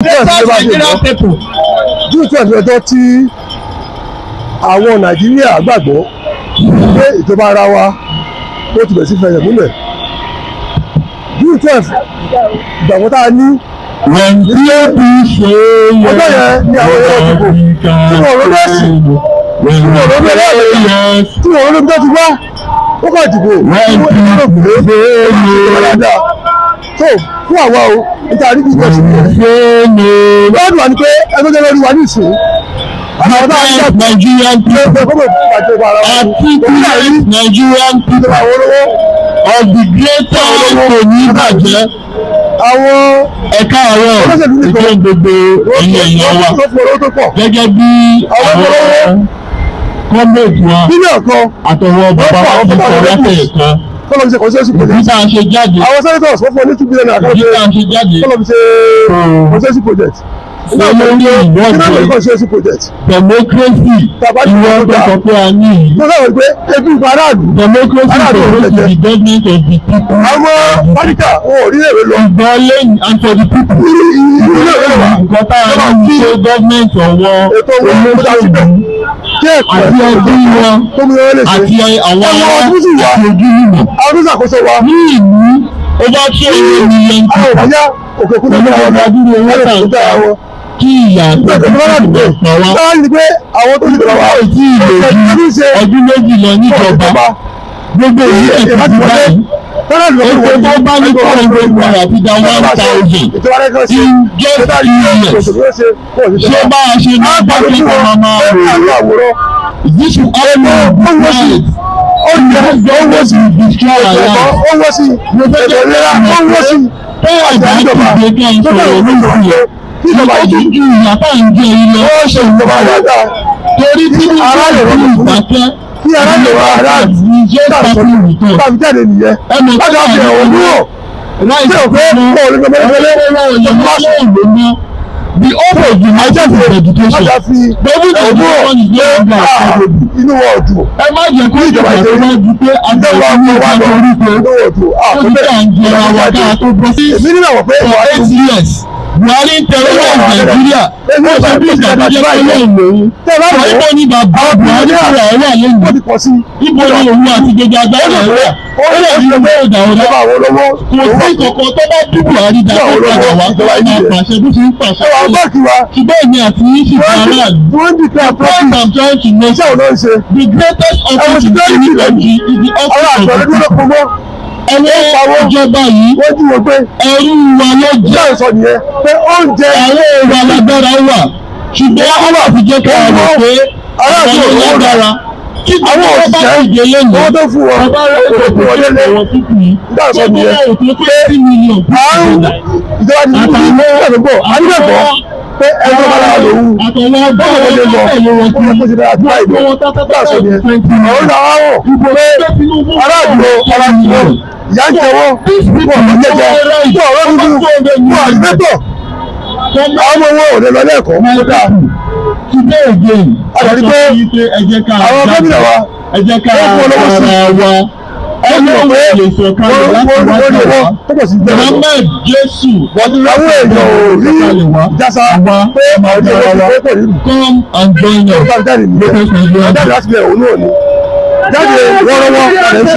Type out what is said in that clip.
Nigerian people. June 12 ọjọ́ tí àwọn Nàìjíríà gbàgbọ́ pé ìjọba ara wa ó ti bẹ̀rẹ̀ sí fẹsẹ̀ múlẹ̀. June 12, ìgbàgbọ́ tá a ní When people say ọjọ́ yẹn ni àwọn èèyàn dìbò tí wọ́n rọ́ lẹ́sìn, When tí wọ́n rọ́ lẹ́sìn, yes, tí wọ́n rọ́ lóbi tó ti wá, ó kàn dìbò When tí wọ́n rò pé people ìjọba dáadáa tó fún àwa o níta rí bí ìjọsìn yẹn. say no, Lọ́dún wa ni pé ẹgbẹ́ jẹ́ lórí wa ní ìsìn àwọn tá a ń Greatest Nigerian pé people, kó bàjẹ́ ara wa ní òun náà rí articulate Nigerian ìjọba people àwọn olówó of the greater kò ní bàjẹ́. Àwọn Ẹ̀ka àárọ̀ olóṣèlú nìkan ìjọ gbogbo ẹ̀yìn èèyàn wa ló fún olówó tó pọ̀ gẹ́gẹ́ bí àwọn àwọn olówó comrade wa bílíọ̀nù kan àtọwọ́ bàbá wa ti sọ látẹ̀ẹ̀kan. kọ́lọ́ fi ṣe constituency Ìdí project. tá a ṣe jáde, Àwọn senators, wọ́n fún ọ ní 2 billion naira ìdí tá a ṣe jáde kọ́lọ́ fi ṣe constituency project. Olórí Kí náà ìwọ́de lè constituency project democracy Tàbá ní ìwọ́n tó ìwọ́n sọ pé a ní yìí. tó sọ̀rọ̀ pé ebi ìpa aráàlú Democracy Aráàlú ò supposed to jẹjẹ. be government of the people. Àwọn pálíkà, wọn ò rí èrè lọ. Ìgbọ́n lẹ́yìn and for the people. Irú ilé ìwé wà Nǹkan tá a ní ni pé government ọwọ́ ètò owó tó dá síbẹ̀ olóṣèlú kí ẹ̀kọ́ àti ẹbí wọn tó mú wọn lè ṣe àti àwọn ẹ̀wọ̀n ará ọdún sì wà àti ojúlùmọ̀. Àwọn tó ṣàkóso wa Ní ìlú over 2 million àwọn people ọ̀bá òkè òkun tó pẹ̀lú gbéra wọn ọmọ adúrú owó lọ tà ń gbéra wọn. kí ìyà àti Ìgbà tó lọ́wọ́ àdúgbò pa wá. táwọn ní pé àwọn tó ṣèjọba wa Ó tí ì lè tó ju ṣe ọdún 2 lọ níjọba. Gbogbo èyí ẹ̀ ti di báyìí. Epo tó bá ní 400 naira ti da 1,000 in just 2 years. Ṣé bá a ṣe ní báńkì kan máa máa rò? This will all be quiet. Ó destroy our life. Mo fẹ́ jẹ́ ìlera ó ń wọ́ sí Tó àgbà dìde kí n sọ̀rọ̀ lórí ẹ̀. Ìjọba Ìjọba yìí ju ìyà tá à ń jẹ yìí lọ. ó ṣe ìjọba dáadáa Torí tí Ará lè ìlú rọ́pò ìdákẹ́. Kí ará lè wá aráàlú Jẹ́ pàtó ìtàn. tàbí jáde nìyẹn Ẹnu láti wá fi ẹ̀wọ̀n dúró Ráìsì tí ò pé kó o lè gbẹ mẹ́lẹ́mẹ́lẹ́. The hope of the Nigerian is education. Láti fi David ẹ̀wọ̀n dúró education is no longer affordable. inú wọn ò dùn. Ẹ má jẹ́ kó Ìjọba ìjọba tó ìjọba bá di pé ìjọba agbára ní wa ìgbà lọ torí pé inú wọn ò dùn. ó ti tà ń jẹra wa ká tó bọ́ sí. Èmi nínú àwọn pé For 8 years, Buhari ń terrorize Nàìjíríà. Ó ṣe bí ìgbà tó jẹ́ pé lóun lòun. Tẹ́ ẹ bá wọ̀ Ibo ni bàbá Buhari fúnra ẹ̀ wà ó lónìí? ti pọ̀ sí Ibo ni òun àti gbogbo agbára ẹ̀ wà? Ó lè ní owó ìdá ọ̀dá. ìjọba àwọn olówó. Kò sí kankan tó bá bí Buhari dá tó padà wá tó máa pàṣẹ bó ṣe ń pàṣẹ. Ẹwà báńkì wa Ṣùgbọ́n èmi àti yín sì fún aráàlú. wọ́n ń dìklẹ̀ The point profit. I'm trying to make, Iṣẹ́ òun ló ń ṣe. the greatest office in any country is the Àwọn office àgbẹ̀ of the ló people. pọ̀ mọ́. Ẹ̀wọ̀n ìjọba yìí, Wọ́n jí wọn pé ẹrú wa ló jẹ́. iṣẹ́ ìsọ nìyẹn pé oúnjẹ Àwọn èrò alágbára wà. Ṣùgbọ́n wọ́n wà fi jẹ́ ká rò pé aráàlú àwọn ò rówó rà. lágbára. Tí Àwọn gbogbo wọn bá òṣìṣẹ́ dìde lónìí, owó tó fún wọn bàbá rẹ̀ kò fún wọn délé. àwọn pípì yìí. Nígbà sọ Gbogbo nìyẹn wọn ò tó 20 million àrùn ìjọba ti ní ìjọba tó bọ̀ àníbẹ̀bọ̀ pé ẹgbẹ́ bá lára lòun Àtọwọ́ bá bọ́ọ̀ wọn lè lọ tẹ̀lé wọn ó yẹ kó ṣe dára tó àìlọ. Gbogbo wọn Nígbà sọ nìyẹn 20 àwọn million. náà wọ̀ pé aráàlú aráàlú ìyá ń jẹ wọ́n, wọ́n ò jẹjẹ, wọ́n ò rọ́dúdú, wọ́n àdìmẹ́tọ̀, àwọn ọmọ wọn ò lè lọ lẹ́ẹ̀kọ́ My kódà. people, today again, A dẹ̀ rí pé sọ fún yín pé ẹ jẹ́ ká àwọn gómìnà wa ẹ jẹ́ ká wọ́n fún wọn lọ́wọ́ sí. ara wa Wọ́n Ọlọ́run pé lè sọ̀kalẹ̀ wọ́n láti wọ́n wá wọ́n ní gbà owó wá. tó pọ̀ sí bẹ́ẹ̀ lọ. Muhammad Jésù Àwọn èèyàn ò rí ìjàsá pé àwọn ní owó tó pọ̀ nínú. Come and join us. Ó bá jáde nìyẹn. Greatest Nigerian Jáde láti bẹ̀rẹ̀ òun náà ni. Jáde wọ́ọ́rọ́wọ́ lè ṣe.